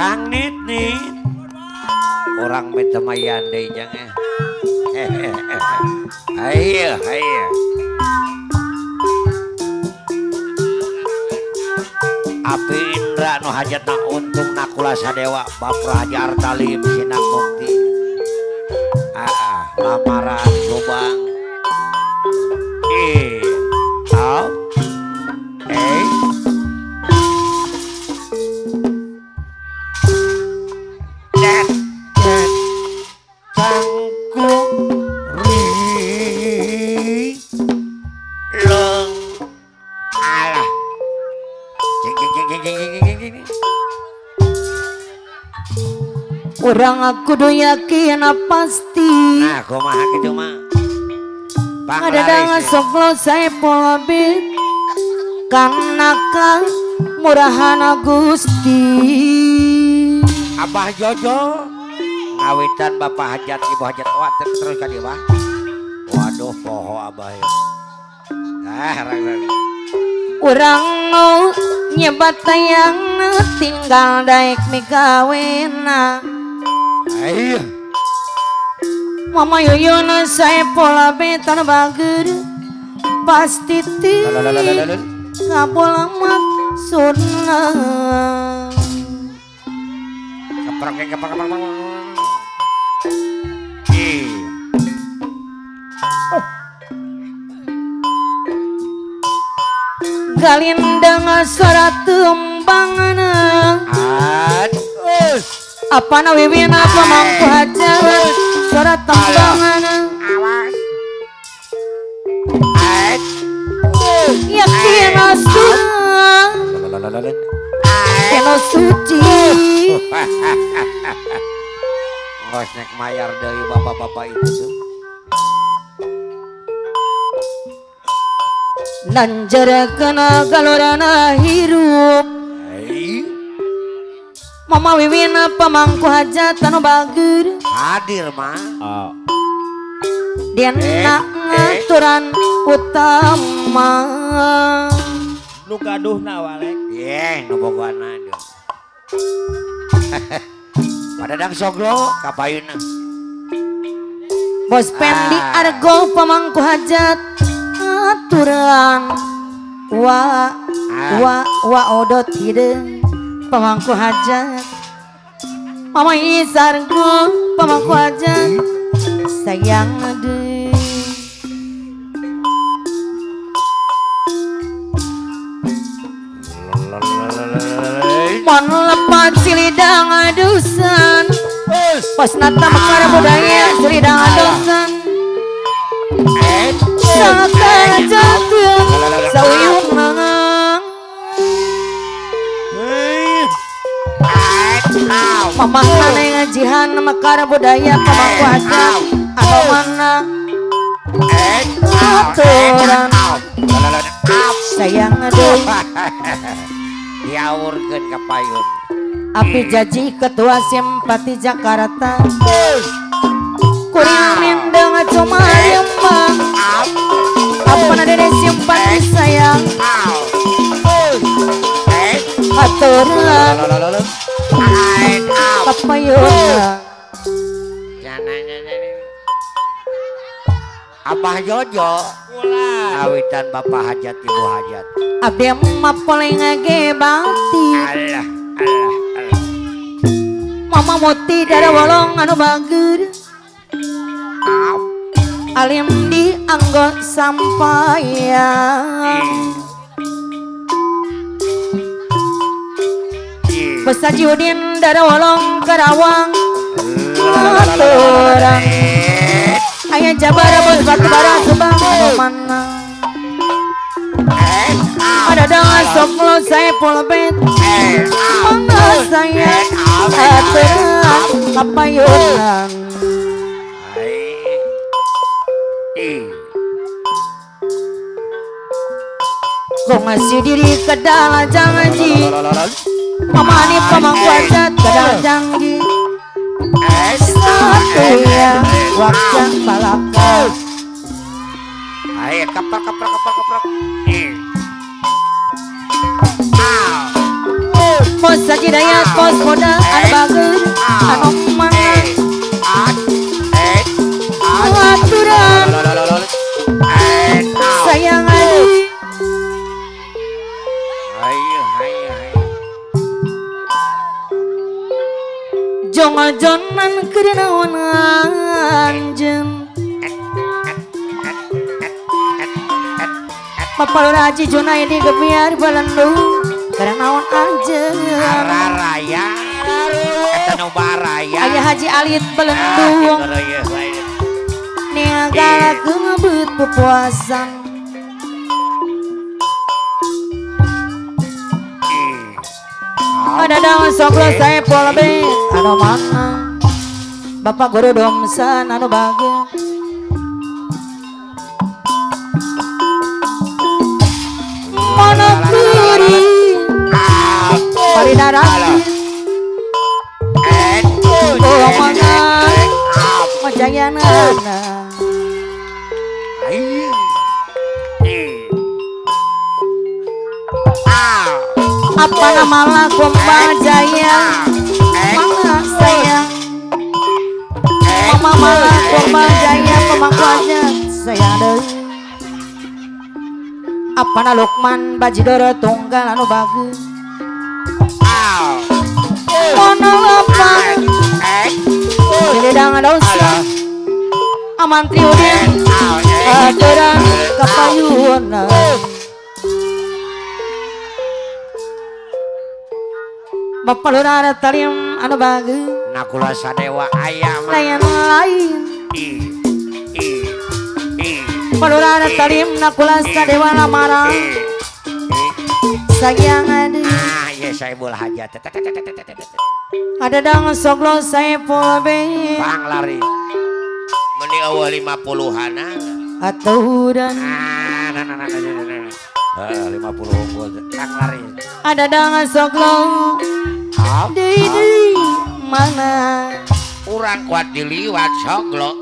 Kang Nit nih orang metemayan deui jangan. Ayo ayo. Api Indra nu hajatna untung nakula sadewa Bapra Haji Artalim Sinang Mukti. Lamaran Subang. Au. Cet cet cangkuk ri leng alah. Cing cing cing cing cing cing cing. Urang kudu yakin pasti. Nah, kumaha kitu mah. Ngadadang sok lo saepol bit karena murahan Gusti. Abah Jojo ngawitan Bapak Hajat Ibu Hajat wah terus ka dieu mah. Waduh poho abah ya. Nah, rang. Urang nu nyebat tayang tinggal daek migawena. Ayo. Mama Yoyona saepol betan bager pasti ti kabul maksudna. Keprok keprok keprok. Galindang suara tembangana. Apa na wiwina pamangku hajat suara tembangana. Awas. Yakin suci, yakin suci. Ngos nek mayar dari bapak-bapak itu tuh. Nanjara kena galorana hirup. Mama wiwina pamangku hajat anu bager. Hadir mah. Dina ngaturan utama. Nu gaduhna walek. Ye, nu bogohana deui. Padadang soglo kapayunna. Bos Pendi Argo pamangku hajat aturan wa wa wa odot hideung pamangku hajat. Mama Isargo pamangku hajat sayang deui. Mon lepat silidang adusan pas nata mekar budaya silidang adusan. Saka jatuh sauyungan. Mama nane ngajihan mekar budaya pamangku hajat anu mana aturan sayang deui. Diaurkeun ka payun. Api jaji ketua simpati Jakarta. Kuring nindeng cuma lembang. Apa nade simpati sayang. Aturan kapayun. Abah Jojo awitan Bapak Hajat Ibu Hajat. Abdi mah paling ge bakti. Allah Allah Allah. Mama moti dara wolong anu bager. Alim di anggo sampaian. Besaji Udin dara wolong Karawang. Aturan aya Jabar bos batu bara Subang anu mana. Ada dengan soplo saepol bet. Mangga sayang aturan kapayunan. Kau ngasih diri ke dalam janji. Mama ni pamangku hajat ke dalam janji. Satu ya waktu balaka. Ayo keprok keprok keprok keprok. Bos Haji Dayat bos Boda anu bager anu mana aturan sayang adi jongal-jonan kerenawan anjeun Bapak Lurah Haji Junaidi gebiar Balendu kerenawan anjeun Araraya eta nu baraya Ayah Haji Alit Balendu niagalakeun ngebeut pupuasan ada daun soklo saepol be anu mana Bapak Guru Domsan anu bager mana kuri parina raki mana majayana apa nama lagu Jaya mana sayang mama malah Komba Jaya pemangku aja sayang deui apa na Lukman Bajidoro tunggal anu bagus mono lapang lidang dosa aman triudin aturan kapayuna Bapak Lurah Talim anu bagus Nakula Sadewa ayam lain lain Bapak Lurah Talim Nakula Sadewa lamara sayang aduh ah ya saya bola hajat ada dang soglo saepul be bang lari meni eueuh 50-an aturan ah nah nah nah nah 50 unggul kang lari ada dang soglo di mana urang kuat diliwat soglo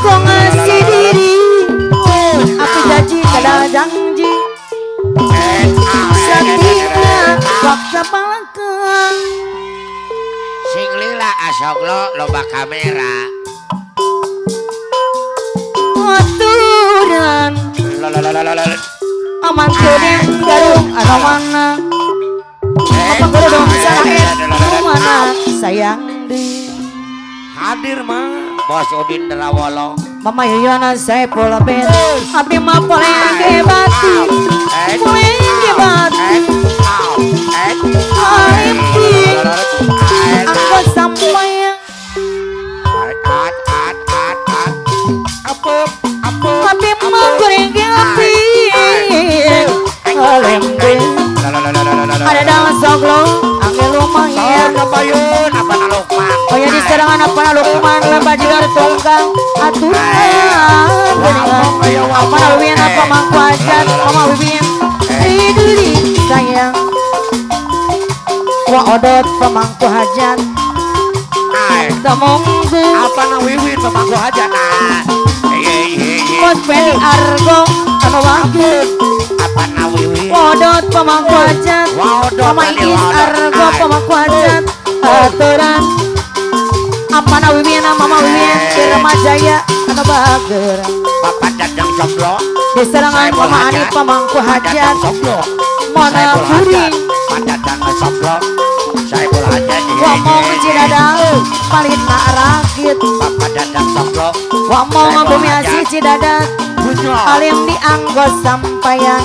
kok ngasih diri aku janji kada janji satina waktu palangkang sing lila asoglo loba kamera aturan aman kuning garung anu mana apa guru dong salah anu mana sayang di hadir mah bos Udin Derawolong Mama Yoyona Saepul Ben abi mah poleng ge bati poleng ge bati alimpi aku sampai abi mah goreng ge api alimpi ada dalam soglo angel lumayan kapayun apa Lukman oh ya di serangan apa Lukman bajigar tunggang aturan apa Wiwin apa mangku hajat mama Wiwin riduri sayang wa odot pemangku hajat temonggu apa na Wiwin pemangku hajat bos Feli Argo anu wakil apa na Wiwin odot pemangku hajat mama Iis Argo pemangku hajat aturan apa na Wiwin mama Wiwin Irma Jaya anu bager Bapak Dadang Soglo di serangan mama Ani pemangku hajat mana kuring Pak Dadang Soglo Saepul Hajat ngomong Cidadang palina rakit Bapak Dadang Soglo ngomong bumi asih Cidadang alim dianggo sampayan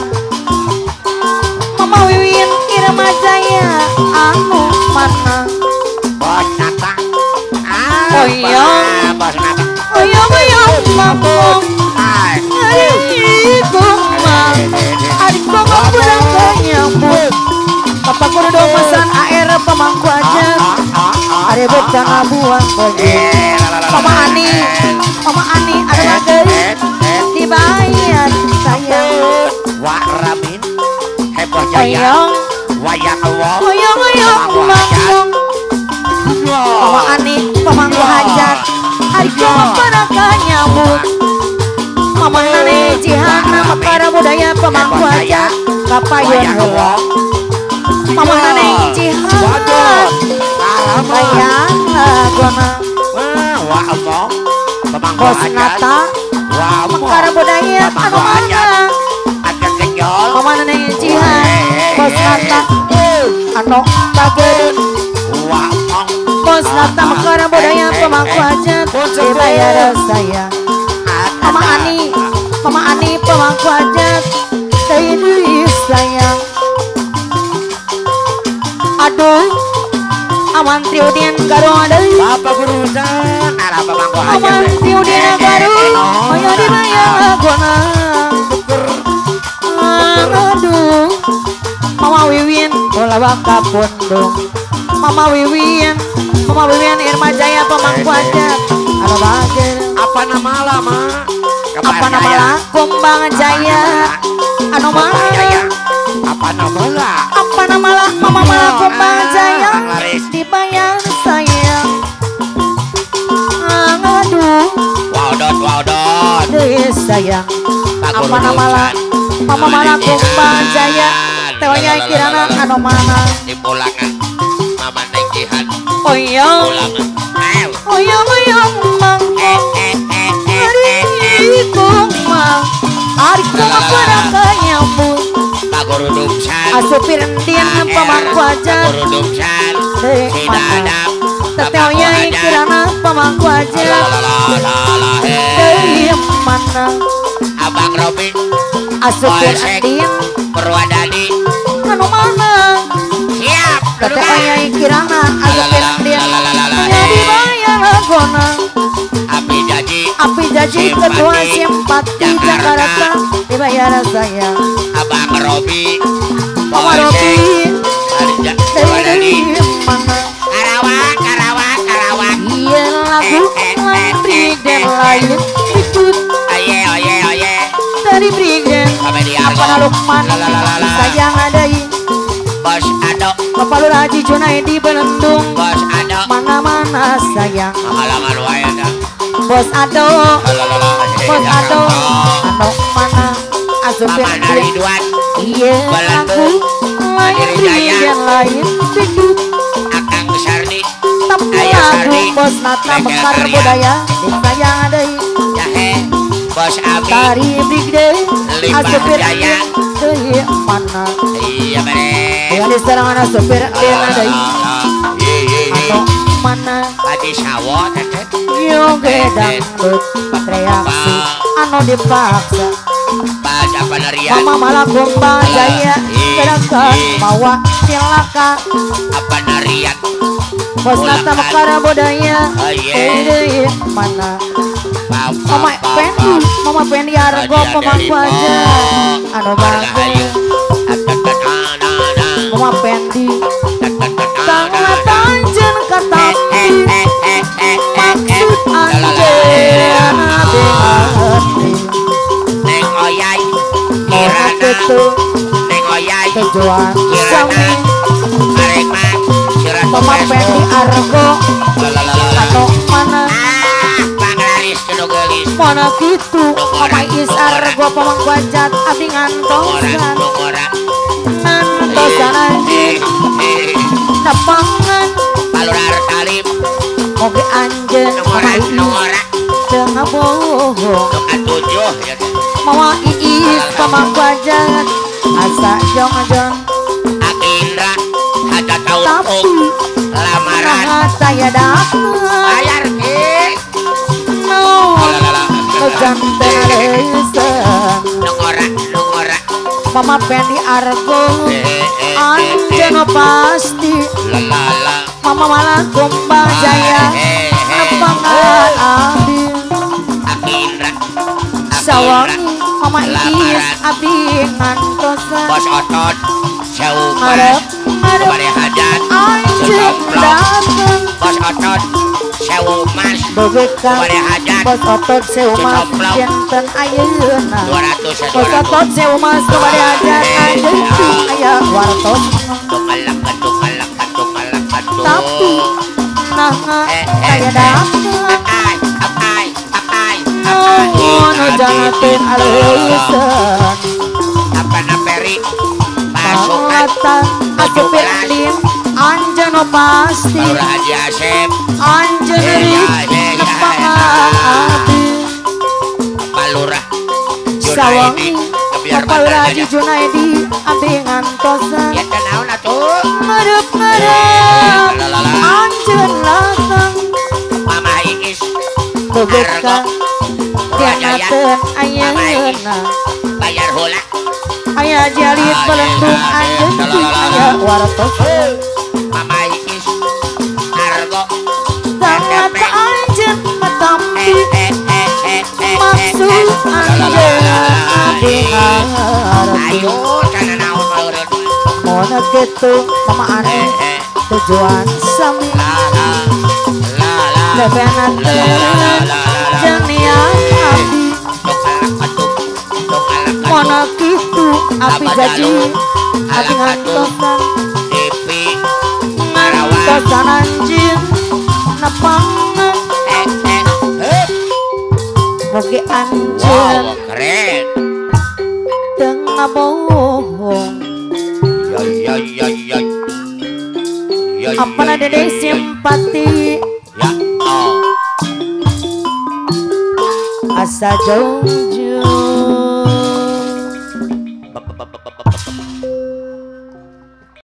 Mama Wiwin Irma Jaya anu mana Bos Nata oyong Bos Nata oyong oyong mamong adik adik kurang kenyambut Bapak guru dong pesan AR pemangku aja are bukan buang Mama Ani Mama Ani ada lagi dibayar sayang Wak Ramin heboh jaya wayang wong oyong oyong mamong Mama Ani pemangku hajat adik pernah kenyambut Mama Nene Jihan Mekar budaya pemangku hajat kapayun heula. Mama Nene Jihan bayang lagona. Wah omong pemangku Bos hajat. Nata Mekar budaya anu mana? Mama Nene Jihan Bos Nata anu bager. Bos Nata Mekar budaya pemangku hajat dibayar saya. Mama Ani, Mama Ani pemangku hajat deui sayang. Aduh, Aman Triudin Garung deui. Bapak gurusan, arah pemangku hajat. Aman Triudin Garung, hoyong dibayar lagona. Aduh, Mama Wiwin ulah waka pundung. Mama Wiwin, Mama Wiwin Irma Jaya pemangku hajat anu bager. Apa nama lah ma? Apa nama lah Kumbang Jaya anu mana? Apa nama lah? Apa nama lah Mama malah Kumbang Jaya dibayar sayang. Aduh, waudot waudot deui sayang. Apa nama lah Mama malah Kumbang Jaya teonya kirana anu mana? Di pulangan Mama Neng Jihan. Oyong oyong oyong mang ari kumang ari kumang parang nyambung. Asupir endin pemangku hajat mana? Teteonya kirana pemangku hajat dari mana? Abang Robi asupir endin Purwadadi anu mana? Siap. Teteonya kirana asupir endin dibayar lagona. Api Jaji, Api Jaji ketua simpati Jakarta dibayar saya. Abang Robi, Mama Robi dari mana? Karawang, Karawang, Karawang. Iya lagu lain brigden lain ikut. Aye, aye, aye. Dari brigden. Apa Lukman sayang adai. Bos Ado, Bapak Lurah Haji Junaidi Belendung. Bos Ado, mana-mana sayang. Halangan wae ada. Bos Ado, Bos Ado, anu mana? Asupir Ridwan. Iya lagu lain brigden lain dikut. Akang Sardi, tapi lagu Bos Nata Mekar budaya disayang deui. Jahe, Bos Abi, tari brigden, asupir Jaya, deui mana? Iya bener. Ya di serangan asupir deui. Anu mana? Haji Sawo teteh. Yo dangdut reaksi anu dipaksa. Mama malah Kumbang Jaya gerakan mawa cilaka. Apa narian? Bos Nata Mekar budaya deui mana? Mama Pendi, Mama Pendi Argo pemangku hajat anu bagus. Mama Pendi tanglah tanjen katampi maksud anjeun abdi. Neng Oyai kirana, Neng Oyai tujuan sami. Arek mak Mama Pendi Argo anu mana? Mana gitu Mama Is Argo pemangku hajat abdi ngantosan. Ngantosan anjeun nepangan Palurah Salim oge anjeun Mama Iis teu ngabohong. Mama Iis pemangku hajat asa jong-jong. Akindra hajat tapi lamaran nah saya datang bayar ke no janten alesan. Nongora nongora Mama Pendi Argo anjeun pasti. Mama malah Kumbang Jaya nepangan abdi. Akindra sawangi Mama Iis abdi ngantosan. Bos Otot sewu mas kebari hajat anjeun dateng. Bos Otot sewu mas kebari hajat. Bos Otot sewu mas janten ayeuna. 200 Bos Otot sewu mas kebari hajat anjeun aya wartos. Tapi nah saya dateng. Jangan aleusan apa naperi pasukan asupin anjeun pasti Lurah Haji Asep anjeun nepangan abdi Pak Lurah Junaidi Bapak Lurah Haji Junaidi abdi ngantosan ya teh naon atuh merep-merep anjeun latang Mama Iis bebeka tianateun ayeuna bayar heula aya jalit belendung anjeun aya wartos Mama Iis Argo sangat anjeun matampi maksud anjeun abdi ngarti ayo kana naon meureun mun kitu mama anu tujuan sami lebenateun jeung niat abdi mun kitu abdi jaji abdi ngantosan ngantosan anjeun nepangan mugi anjeun keren teu ngabohong ya ya ya ya apana dede simpati ya asa jongjong